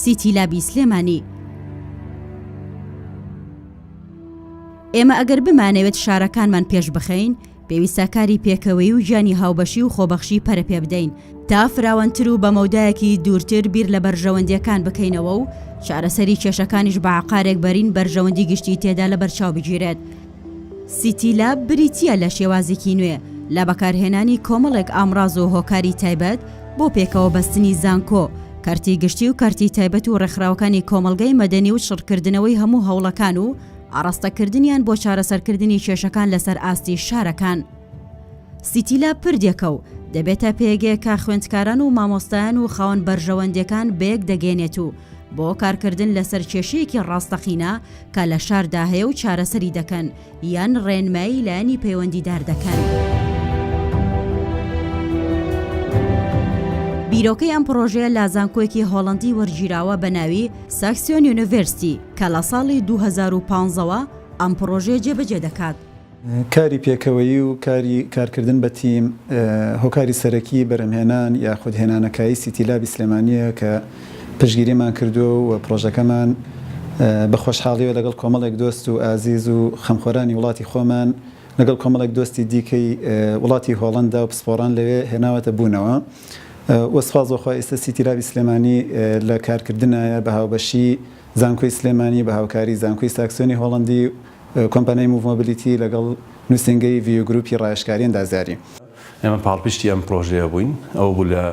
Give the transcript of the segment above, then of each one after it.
سیتی لابی سلێمانی. ئێمە ئەگەر بمانەوێت شارەکانمان پێش بخەین، پێویستە کاری پێکەوەیی و گیانی هاوبەشی و خۆبەخشی پەرە پێ بدەین تا فراوانتر و بە مەودایەکی دوورتر بیر لە بەرژەوەندییەکان بکەینەوە و چارەسەری کێشەکانیش بە عەقارێک بەرین بەرژەوەندی گشتی تێدا لەبەرچاو بگیرێت. سیتی لاب بریتییە لە شێوازێکی نوێ لە بەکارهێنانی کۆمەڵێک ئامڕاز و هۆکاری تایبەت بۆ پێکەوە بەستنی زانکۆ، کەرتی گشتی و کەرتی تایبەت و ڕێکخراوەکانی کۆمەڵگای مەدەنی و چڕکردنەوەی هەموو هەوڵەکان و ئاڕاستەکردنیان بۆ چارەسەرکردنی کێشەکان لەسەر ئاستی شارەکان. سیتیلاب پردێکە و دەبێتە پێگەیەک کە خوێندکاران و مامۆستایان و خاوەن بەرژەوەندیەکان بەیەک دەگەیەنێت و بۆ کارکردن لەسەر کێشەیەکی ڕاستەقینە کە لە شاردا هەیە و چارەسەری دەکەن یان ڕێنمایی لایەنی پەیوەندیدار دەکەن. بیرۆکەی ئەم پڕۆژەیە لە زانکۆیەکی هۆڵەندی وەرگیراوە بە ناوی، Saxion University، کە لە ساڵی 2015 وە ئەم پڕۆژەیە جێبەجێ دەکات. کاری پێکەوەیی و کاری کارکردن بە تیم هۆکاری سەرەکی بەرهەمهێنان یاخود هێنانەکایی سیتی لابی سلێمانییە کە پشتگیریمان کردووە و پڕۆژەکەمان بە خۆشحاڵیەوە لەگەڵ کۆمەڵێک دۆست و ئازیز و خەمخۆرانی وڵاتی خۆمان لەگەڵ کۆمەڵێک دۆستی دیکەی وڵاتی هۆڵەندا و پسپۆڕان لەوێ هێناوەتە بوونەوە و سوپاس بۆ خوا ئیستا سیتی لابی سلێمانی لە کارکردنایە بە هاوبەشی زانکۆی سلێمانی بە هاوکاری زانکۆی ساکسۆنی هۆڵەندی کۆمپانیای موڤ مۆبیلیتی لەگەڵ نووسینگەی ڤیو گروپی ڕاوێژکاری ئەندازیاری. ئێمە پاڵپشتی ئەم پڕۆژەیە بووین، ئەوە بوو لە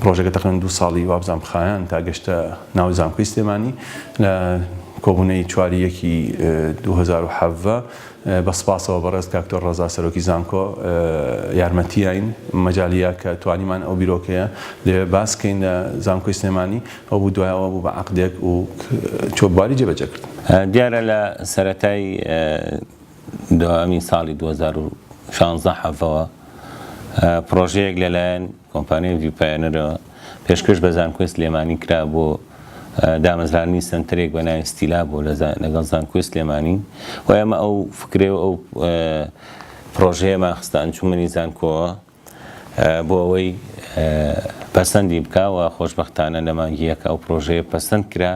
پڕۆژەکە تەقریبەن دوو ساڵی وابزانم خایاند تا گەشتە ناو زانکۆی سلێمانی لە کۆبوونەی چواری یەکی 2017 بە سپاسەوە بەڕێز کاک دکتۆر ڕەزا سەرۆکی زانکۆ یارمەتیین مەجالیە کە توانیمان ئەو بیرۆکەیە لەوێ باس کەین لە زانکۆی سلێمانی ئەو بوو دوای ئەوە بوو بە عەقدێک و چووە بواری جێبەجێکردن. دیارە لە سەرەتای دواهەمین ساڵی 2016 حەڤەوە پڕۆژەیەک لەلایەن کۆمپانیای ڤیو پایۆنەرەوە پێشکەش بە زانکۆی سلێمانی کرا بۆ دامەزراندنی سەنتەرێک بە ناوی ستیلا بۆ لەگەڵ زانکۆی سلێمانی و ئێمە ئەو فکرێ و ئەو پڕۆژەیەمان خستە ئەنجومەنی زانکۆوە بۆ ئەوەی پەسەندی بکا و خۆشبەختانە لە مانگی یەک ئەو پرۆژەیە پەسەند کرا.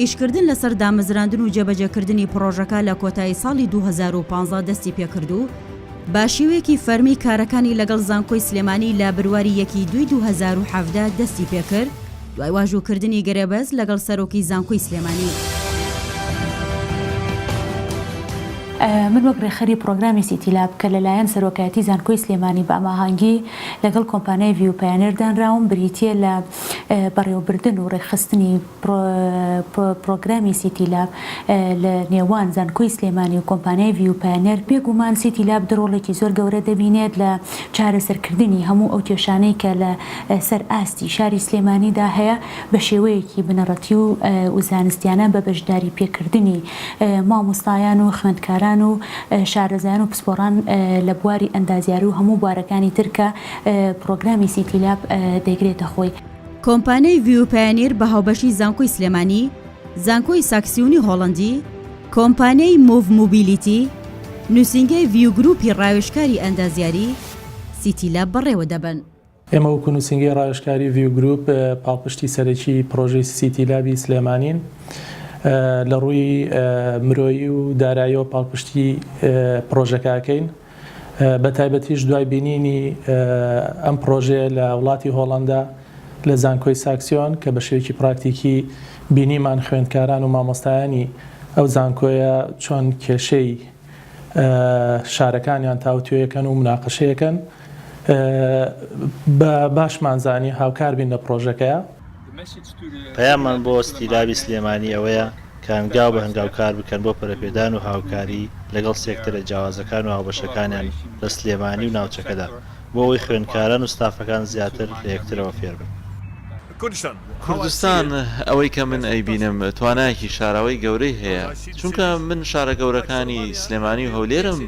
ئیشکردن لەسەر دامەزراندن و جێبەجێکردنی پڕۆژەکە لە کۆتایی ساڵی 2015 دەستی پێکرد و بە شێوەیەکی فەرمی کارەکانی لەگەڵ زانکۆی سلێمانی لە برواری یەکی دووی 2017 دەستی پێکرد دوای واژووکردنی گرێبەست لەگەڵ سەرۆکی زانکۆی سلێمانی. من وەک رێکخەری پڕۆگرامی سیتی لاب کە لەلایەن سەرۆکایەتی زانکۆی سلێمانی بە ئەماهەنگی لەگەڵ کۆمپانیای ڤیو پایۆنێر دانراوم بریتییە لە بەڕێوەبردن و رێکخستنی پڕۆگرامی سیتی لاب لە نێوان زانکۆی سلێمانی و کۆمپانیای ڤیو پایۆنێر بێگومان سیتی لاب رۆڵێکی زۆر گەورە دەبینێت لە چارەسەرکردنی هەموو ئەو کێشانەی کە لە سەر ئاستی شاری سلێمانیدا هەیە بە شێوەیەکی بنەڕەتی و زانستیانە بە بەشداری پێکردنی مامۆستایان و خوێندکاران و شارەزایان و پسپۆڕان لە بواری ئەندازیاری و هەموو بوارەکانی تر کە پڕۆگرامی سیتی لاب دەیگرێتە خۆی. کۆمپانیای ڤیو پایۆنیر بە هاوبەشی زانکۆی سلێمانی، زانکۆی ساکسیونی هۆڵەندی، کۆمپانیای موڤ موبیلیتی، نووسینگەی ڤیو گروپی ڕاوێژکاری ئەندازیاری، سیتی لاب بەڕێوە دەبەن. ئێمە وەکو نووسینگەی ڕاوێژکاری ڤیو گروپ پاڵپشتی سەرەکی پڕۆژەی سیتی لابی سلێمانین. لە ڕووی مرۆیی و داراییەوە پاڵپشتی پڕۆژەکە ئەکەین. بە تایبەتیش دوای بینینی ئەم پڕۆژەیە لە وڵاتی هۆڵەندا لە زانکۆی ساکسیۆن کە بە شێوەیەکی پراکتیکی بینیمان خوێندکاران و مامۆستایانی ئەو زانکۆیە چۆن کێشەی شارەکانیان تاوتوێکەن و مناقەشەیەکەن بە باشمان زانی هاوکار بین لە پڕۆژەکەیا. پەیاممان بۆ ستیلابی سلێمانی ئەوەیە کە هەنگاو بە هەنگاو کار بکەن بۆ پەرەپێدان و هاوکاری لەگەڵ سێکتەرە جیاوازەکان و هاوبەشەکانیان لە سلێمانی و ناوچەکەدا بۆ ئەوەی خوێندکاران و ستافەکان زیاتر لە یەکترەوە فێربن. کوردستان ئەوەی کە من ئەیبینم توانایەکی شاراوەی گەورەی هەیە، چونکە من شارە گەورەکانی سلێمانی و هەولێرم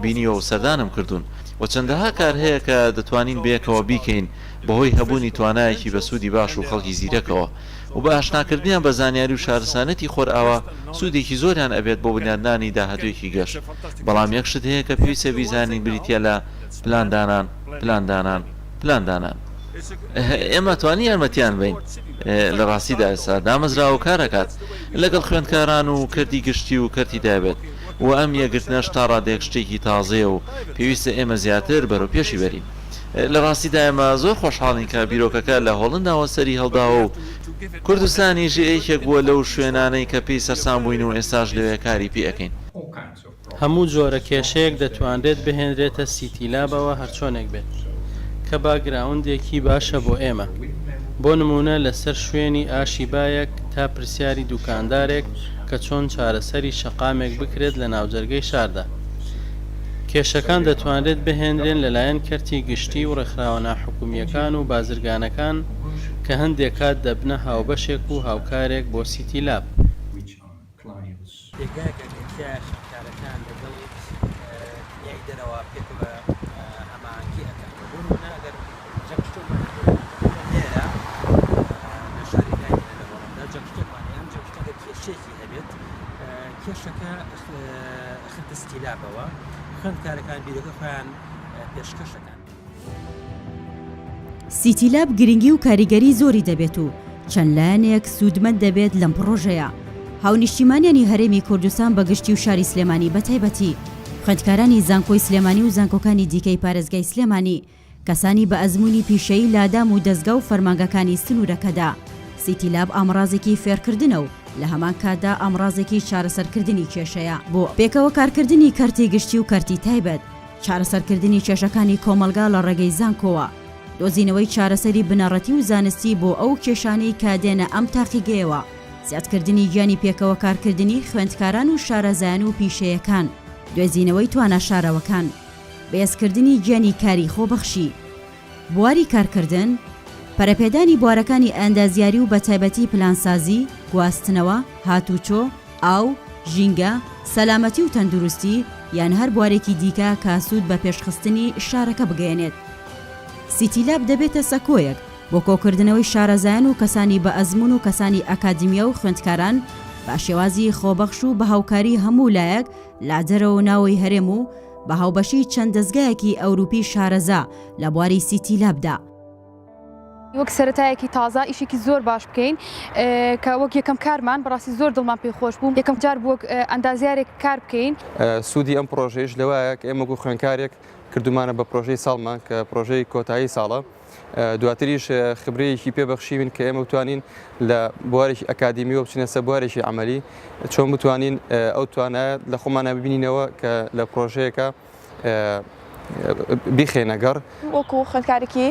بینیوە و سەردانم کردوون و چەندەها کار هەیە کە دەتوانین بەیەکەوە بیکەین بەهۆی هەبوونی توانایەکی بەسوودی باش و خەڵکی زیرەکەوە و بە ئاشناکردنیان بە زانیاری و شارستانیەتی خۆرئاوا سوودێکی زۆریان ئەبێت بۆ بنیادنانی داهاتوویەکی گەش بەڵام یەک شت هەیە کە پێویستە بیزانین بریتیە لە پلان دانان پلان دانان پلان دانان. ئێمە توانی یارمەتیان بەین. لە ڕاستیدا ئێستا دامەزراوە و کار ئەکات لەگەڵ خوێندکاران و کەرتی گشتی و کەرتی تایبەت و ئەم یەکگرتنەش تا ڕادەیەک شتێکی تازەیە و پێویستە ئێمە زیاتر بەرەو پێشی بەرین. لە ڕاستیدا ئێمە زۆر خۆشحاڵین کە بیرۆکەکە لە هۆڵنداوە سەری هەڵداوە و کوردستانیش یەکێک بووە لەو شوێنانەی کە پێی سەرسام بووین و ئێستاش لەوێ کاری پێ ئەکەین. هەموو جۆرە کێشەیەک دەتوانرێت بهێنرێتە سیتیلابەوە هەرچۆنێک بێت، کە باکگراوندێکی باشە بۆ ئێمە. بۆ نموونە لەسەر شوێنی ئاشی بایەک تا پرسیاری دوکاندارێک کە چۆن چارەسەری شەقامێک بکرێت لە ناوجەرگەی شاردا. کێشەکان دەتوانرێت بهێنرێن لەلایەن کەرتی گشتی و ڕێکخراوە ناحکومییەکان و بازرگانەکان کە هەندێک کات دەبنە هاوبەشێک و هاوکارێک بۆ سیتی لاب. پێگایەکە کە تیایا خوێندکارەکان لەگەڵ دنیای دەرەوە پێکەوە هەماهەنگی ئەکەن بۆ نمونە ئەگەر جەکشتۆمان لێرە لە شاری لایدنە لە هۆڵەندا جەکشتێکمان هەیە ئەم جەکشتە ئەگەر کێشەیەکی هەبێت کێشەکە ئەخرێتە ستیلابەوە خوێندکارەکان بیرۆکە خۆیان پێشکەش دەکەن. سیتی لاب گرنگی و کاریگەری زۆری دەبێت و چەند لایەنێک سوودمەند دەبێت لەم پڕۆژەیە، هاونیشتیمانیانی هەرێمی کوردستان بە گشتی و شاری سلێمانی بە تایبەتی، خوێندکارانی زانکۆی سلێمانی و زانکۆکانی دیکەی پارێزگای سلێمانی، کەسانی بە ئەزموونی پیشەیی لە دام و دەزگا و فەرمانگەکانی سنوورەکەدا. سیتی لاب ئامڕازێکی فێرکردنە و لە هەمان کاتدا ئامڕازێکی چارەسەرکردنی کێشەیە بۆ پێکەوە کارکردنی کەرتی گشتی و کەرتی تایبەت. چارەسەرکردنی کێشەکانی کۆمەڵگا لە ڕێگەی زانکۆوە، دۆزینەوەی چارەسەری بنەڕەتی و زانستی بۆ ئەو کێشانەی کە دێنە ئەم تاقیگەیەوە، زیادکردنی گیانی پێکەوە کارکردنی خوێندکاران و شارەزایان و پیشەیەکان، دۆزینەوەی توانا شارەوەکان، بەهێزکردنی گیانی کاری خۆبەخشی. بواری کارکردن، پەرەپێدانی بوارەکانی ئەندازیاری و بەتایبەتی پلانسازی، گواستنەوە، هاتوچۆ، ئاو، ژینگە، سەلامەتی و تەندروستی، یان هەر بوارێکی دیکە کە سوود بە پێشخستنی شارەکە بگەیەنێت. سیتیلاب دەبێتە سەکۆیەک بۆ کۆکردنەوەی شارەزایان و کەسانی بەئەزموون و کەسانی ئەکادیمیا و خوێندکاران بە شێوازی خۆبەخش و بە هاوکاری هەموو لایەک لە دەرەوە و ناوەوەی هەرێم و بە هاوبەشی چەند دەزگایەکی ئەوروپی شارەزا لە بواری سیتی لابدا. وەک سەرەتایەکی تازە ئیشێکی زۆر باش بکەین کە وەک یەکەم کارمان بەڕاستی زۆر دڵمان پێی خۆش بوو یەکەم جار بوو وەک ئەندازیارێک کار بکەین. سوودی ئەم پڕۆژەیش لەوایە کە ئێمە وەکو خوێندکارێک کردوومانە بە پڕۆژەی ساڵمان کە پڕۆژەی کۆتایی ساڵە دواتریش خبرەیەکی پێ بەخشیوین کە ئێمە بتوانین لە بوارێکی ئەکادیمیەوە بچینە سەر بوارێکی عەمەلی چۆن بتوانین ئەو توانایە لە خۆمانە ببینینەوە کە لە پرۆژەیەکە بیخەینە گەڕ. وەکو خوێندکارێکی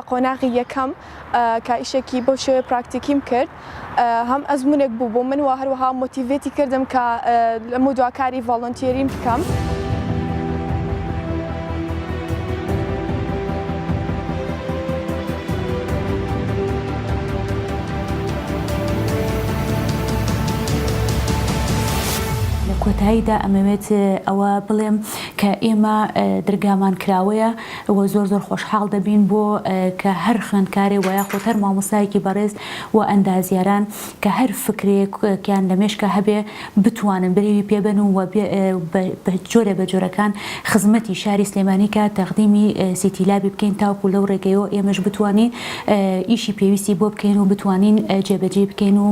قۆناغی یەکەم کە ئیشێکی بەو شێوەیە پراکتیکیم کرد هەم ئەزموونێک بوو بۆ من و هەروەها motivate ی کردم کە لەمەودوا کاری volunteering بکەم. لە کۆتاییدا ئەمەوێت ئەوە بڵێم کە ئێمە درگامان کراوەیە و زۆر زۆر خۆشحاڵ دەبین بۆ کە هەر خوێندکارێ وە یاخود هەر مامۆستایەکی بەڕێز و ئەندازیاران کە هەر فکرەیەکیان لە مێشکا هەبێ بتوانن برەوی پێ بەن و بە جۆرە بە جۆرەکان خزمەتی شاری سلێمانی کە تەقدیمی سیتی لابی بکەین تاوەکو لەو ڕێگەیەوە ئێمەش بتوانین ئیشی پێویستی بۆ بکەین و بتوانین جێبەجێی بکەین و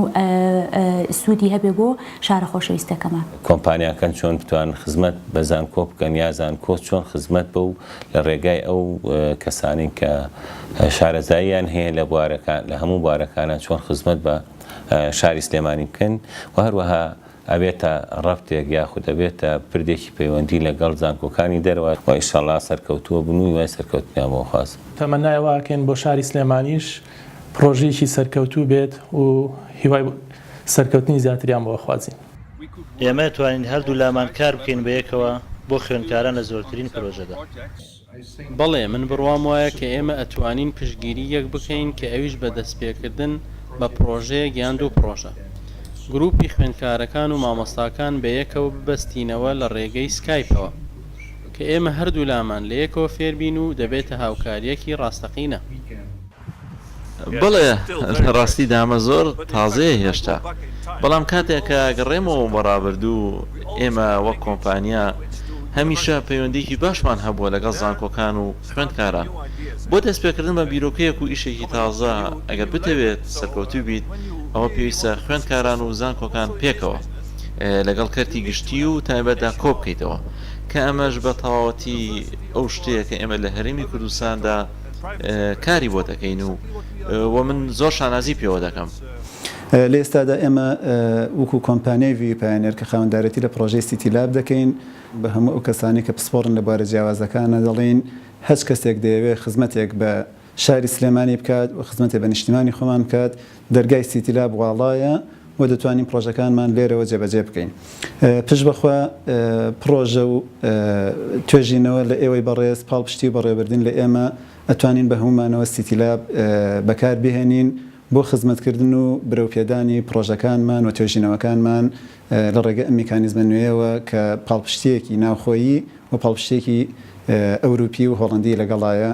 سوودی هەبێ بۆ شارە خۆشەویستەکەمان. کۆمپانیاکان چۆن بتوانن خزمەت بە زانکۆ بکەن یا زانکۆ چۆن خزمەت بەو لە ڕێگای ئەو کەسانەی کە شارەزاییان هەیە لە بوارەکان لە هەموو بوارەکانە چۆن خزمەت بە شاری سلێمانی بکەن و هەروەها ئەبێتە ڕەبتێک یاخود ئەبێتە پردێکی پەیوەندی لەگەڵ زانکۆکانی دەرەوە و ئیشەڵا سەرکەوتووە بن و هیوای سەرکەوتنیان بۆ خواست. تەمەنای وا ئەکەین بۆ شاری سلێمانیش پڕۆژەیەکی سەرکەوتوو بێت و هیوای سەرکەوتنی زیاتریان بۆ ئەخوازین. ئێمە ئەتوانین هەردوولامان کار بکەین بەیەکەوە بۆ خوێندکاران لە زۆرترین پرۆژەدا. بەڵێ، من بڕوام وایە کە ئێمە ئەتوانین پشتگیری یەک بکەین کە ئەویش بە دەستپێکردن بە پڕۆژەیەک یان دوو پڕۆژە. گروپی خوێندکارەکان و مامۆستاکان بەیەکەوە ببەستینەوە لە ڕێگەی سکایپەوە. کە ئێمە هەردوولامان لەیەکەوە فێربین و دەبێتە هاوکارییەکی ڕاستەقینە. بەڵێ، لە ڕاستیدا ئەمە زۆر تازەیە هێشتا، بەڵام کاتێک کە گەڕێمەوە بۆ ڕابردوو، ئێمە وەک کۆمپانیا هەمیشە پەیوەندییەکی باشمان هەبووە لەگەڵ زانکۆکان و خوێندکاران. بۆ دەستپێکردن بە بیرۆکەیەک و ئیشێکی تازە، ئەگەر بتەوێت سەرکەوتوو بیت، ئەوە پێویستە خوێندکاران و زانکۆکان پێکەوە لەگەڵ کەرتی گشتی و تایبەتدا کۆبکەیتەوە، کە ئەمەش بە تەواوەتی ئەو شتەیە کە ئێمە لە هەرێمی کوردستاندا کاری بۆ دەکەین و و من زۆر شانازی پێوە دەکەم. لە ئێستادا ئێمە وەکو کۆمپانیای ڤیو پایۆنێر کە خاوەندارێتی لە پڕۆژەی سیتی لاب دەکەین، بە هەموو ئەو کەسانەی کە پسپۆڕن لە بوارە جیاوازەکانە دەڵێین هەچ کەسێک دەیەوێت خزمەتێک بە شاری سلێمانی بکات و خزمەتێ بە نیشتیمانی خۆمان بکات، دەرگای سیتی لاب واڵایە و دەتوانین پڕۆژەکانمان لێرەوە جێبەجێ بکەین. پشت بەخوا پڕۆژە و توێژینەوە لە ئێوەی بەڕێز، پاڵپشتی و بەڕێوەبردن لە ئێمە، ئەتوانین بە هەموومانەوە سیتی لاب بەکار بهێنین بۆ خزمەتکردن و برەوپێدانی پڕۆژەکانمان و توێژینەوەکانمان لە ڕێگە ئەم میکانیزمە نوێیەوە کە پاڵپشتییەکی ناوخۆیی و پاڵپشتییەکی ئەوروپی و هۆڵەندیی لەگەڵایە.